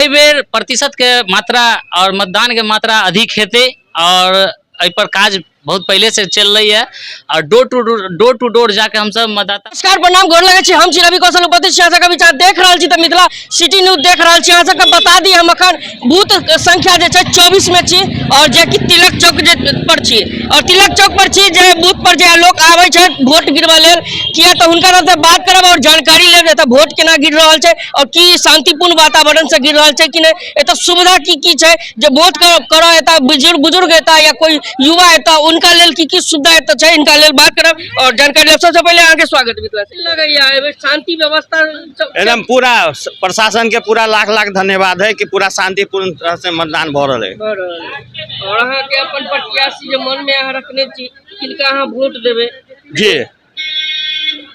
एहि बेर प्रतिशत के मात्रा और मतदान के मात्रा अधिक हेतै और एहि पर काज बहुत पहिले से चललै और door to door, door to door जाके हमसब मतदाता। नमस्कार, प्रणाम, गोर लगै छी। हम छी रवि कौशल, उपस्थित छी अहाँ सबके विचार देख रहल छी तऽ मिथिला सिटी न्यूज देख रहल छी। अहाँ सबके बता दी, हम अखन बूथ संख्या जे छै 24 में छी और जे कि तिलक चौक जे पर छी और तिलक चौक पर छी जे बूथ पर जे लोक आबै छै वोट गिरबऽ लेल, किया तऽ हुनका सबसँ बात करब और जानकारी लेब एतऽ वोट केना गिर रहल छै और की शांतिपूर्ण वातावरण से गिर रहल छै कि नहि, एतऽ सुविधा की की छै जे वोट करऽ एतऽ बुजुर्ग एता या कोई युवा एता, उनका लेल की की सुविधा एतऽ छै, इनका लेल बात करब और जानकारी लेब। सबसे पहिले अहाँके स्वागत मिथिला से। लगैया एहिबेर शांति व्यवस्था एकदम पूरा प्रशासन के पूरा लाख लाख धन्यवाद है कि पूरा शांतिपूर्ण तरह से मतदान भऽ रहल है। भऽ रहल है। और अहाँके अपन प्रत्याशी जे मन में अहाँ रखने छी, किनका अहाँ वोट देबै? जी।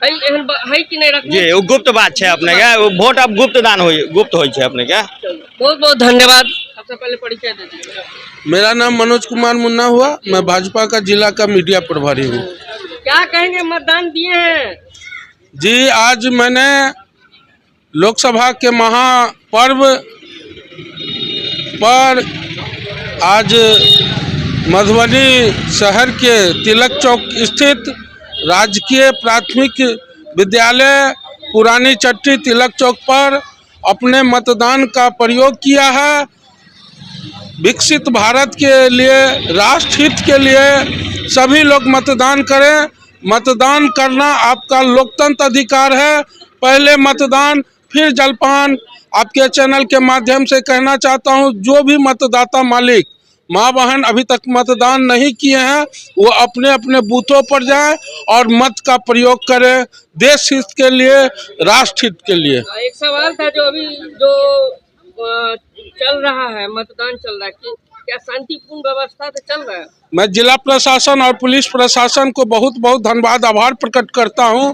है एहन है कि नहि रखने? जी, ओ गुप्त बात छै अपने के, ओ वोट अब गुप्त दान होइ, गुप्त होइ छै अपने के। बहुत बहुत धन्यवाद। सबसे पहले परिचय दे दीजिए। मेरा नाम मनोज कुमार मुन्ना हुआ, मैं भाजपा का जिला का मीडिया प्रभारी हूँ। क्या कहेंगे, मतदान दिए हैं? जी, आज मैंने लोकसभा के महापर्व पर आज मधुबनी शहर के तिलक चौक स्थित राजकीय प्राथमिक विद्यालय पुरानी चट्टी तिलक चौक पर अपने मतदान का प्रयोग किया है। विकसित भारत के लिए, राष्ट्रहित के लिए सभी लोग मतदान करें। मतदान करना आपका लोकतंत्र अधिकार है। पहले मतदान फिर जलपान। आपके चैनल के माध्यम से कहना चाहता हूं, जो भी मतदाता मालिक माँ बहन अभी तक मतदान नहीं किए हैं, वो अपने अपने बूथों पर जाएं और मत का प्रयोग करें, देश हित के लिए, राष्ट्र हित के लिए। एक सवाल था, जो अभी जो चल रहा है, मतदान चल रहा है, कि क्या शांतिपूर्ण व्यवस्था से चल रहा है? मैं जिला प्रशासन और पुलिस प्रशासन को बहुत बहुत धन्यवाद, आभार प्रकट करता हूं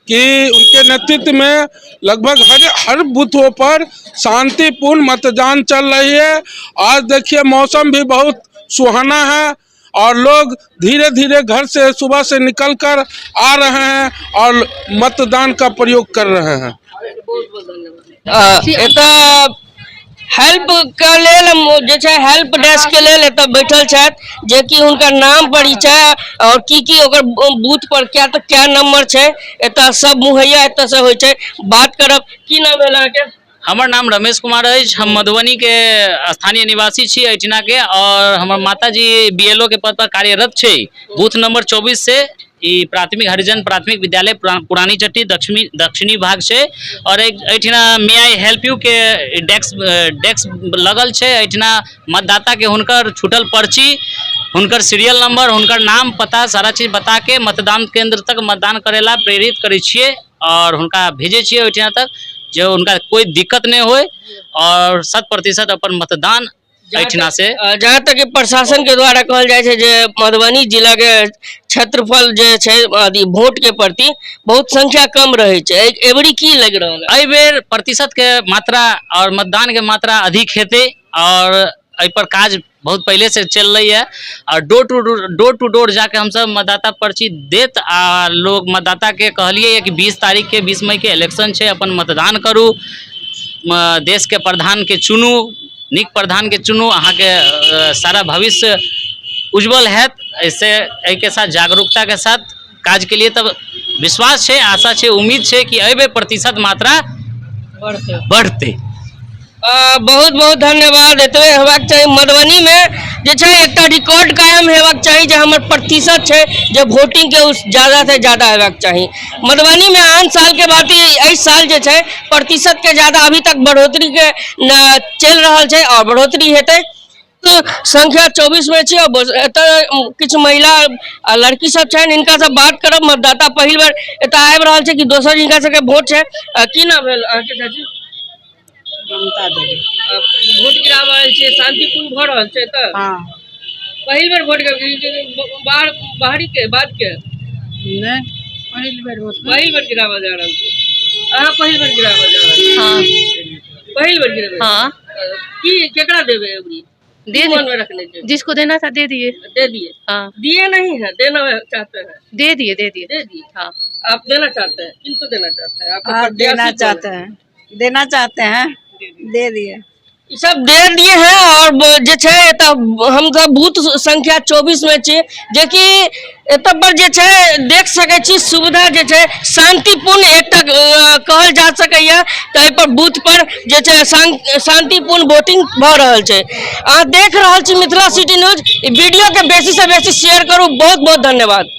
कि उनके नेतृत्व में लगभग हर हर बूथों पर शांतिपूर्ण मतदान चल रही है। आज देखिए मौसम भी बहुत सुहाना है और लोग धीरे धीरे घर से सुबह से निकल कर आ रहे हैं और मतदान का प्रयोग कर रहे हैं। बहुत बहुत धन्यवाद। एतऽ हेल्प के लेल जे छै हेल्प डेस्क के लेल एतऽ बैठल छथि, जे कि हुनकर नाम परिचय और की की ओकर बूथ पर क्या तऽ क्या नंबर छै, एतऽ सब मुहैया एतऽ से होइ छै। बात करब, की नाम भेल अहाँके? हमर नाम रमेश कुमार अछि, हम मधुबनी के स्थानीय निवासी छी एहिठिना के और हमर माताजी बी एल ओ के पद पर कार्यरत छै। बूथ नंबर 24 से ई प्राथमिक हरिजन प्राथमिक विद्यालय पुरानी चट्टी दक्षिणी भाग छै और एक एहिठिना मे I help you के डेस्क डेस्क लगल छै। एहिठिना मतदाता के हुनकर छूटल पर्ची, हुनकर सीरियल नंबर, हुनकर नाम, पता, सारा चीज बता के मतदान केंद्र तक मतदान करेला प्रेरित करै छियै और हुनका भेजै छियै ओहिठिना तक, जे हुनका कोई दिक्कत नहि होय और 100% अपन मतदान एहिठिना से। जहाँ तक कि प्रशासन के द्वारा कहल जाइ छै जे मधुबनी जिला के क्षेत्रफल जे छै अथी वोट के प्रति बहुत संख्या कम रहै छै, एबरी की लागि रहल है? एहि बेर प्रतिशत के मात्रा और मतदान के मात्रा अधिक हेतै और एहि पर काज बहुत पहिले से चललै है और door to door, door to door जाके हमसब मतदाता पर्ची देत आ लोग मतदाता के कहलिए कि 20 तारीख के, 20 मई के इलेक्शन छै, अपन मतदान करू, देश के प्रधान के चुनू, नीक प्रधान के चुनू, अहाँके सारा भविष्य उज्जवल हैत। ऐसे एहिके साथ जागरूकता के साथ काज के लिए तब विश्वास छै, आशा छै, उम्मीद छै कि एहि बेर प्रतिशत मात्रा बढ़तै। बहुत बहुत धन्यवाद। एतबे हेबाक चाही। मधुबनी में जे छै एकटा रिकॉर्ड कायम हेबाक चाही जे हमर प्रतिशत छै जे वोटिंग के उस ज्यादा से ज्यादा हेबाक चाही मधुबनी में। आन साल के बात एहि साल जे छै प्रतिशत के ज्यादा अभी तक बढ़ोतरी के चलि रहल छै और बढ़ोतरी हेतै। संख्या 24 में छी और एतऽ किछु महिला आ लड़की सब छनि, हिनका से बात करब। मतदाता पहिल बेर एतऽ आबि रहल छै कि दोसर हिनका सबके वोट छै? की नाम भेल अहाँके चाची? ममता देवी। वोट गिराबऽ आयल छियै, शांतिपूर्ण भऽ रहल छै एतऽ? हाँ। पहिल बेर वोट गिराबऽ, बाहर बाहरी के बाद के? नहि, पहिल बेर वोट। पहिल बेर गिराबऽ जा रहल छै। अहाँ पहिल बेर गिराबऽ जा रहल छी? हाँ। पहिल बेर गिरेबै? हाँ। की केकरा देबै अबरी? दे मन में रखने थे? जिसको देना था दे दिए। दे दिए? हाँ। दिए नहीं है, देना चाहते हैं? दे दिए, दे दिए। दे दिए? हाँ। आप देना चाहते हैं? किनको देना चाहते हैं आप? हाँ, देना चाहते हैं, देना चाहते हैं, दे दिए। ई सब दे दिए हैं और जे छै एतऽ हम सब बूथ संख्या 24 में छी, जेकि एतऽ पर जे छै देख सकै छी सुविधा जे छै शांतिपूर्ण एकटा कहल जा सकैया। तऽ एहि पर बूथ पर जे छै शांतिपूर्ण वोटिंग भऽ रहल छै। अहाँ देख रहल छी मिथिला सिटी न्यूज। ई वीडियो के बेसी से बेसी शेयर करू। बहुत बहुत धन्यवाद।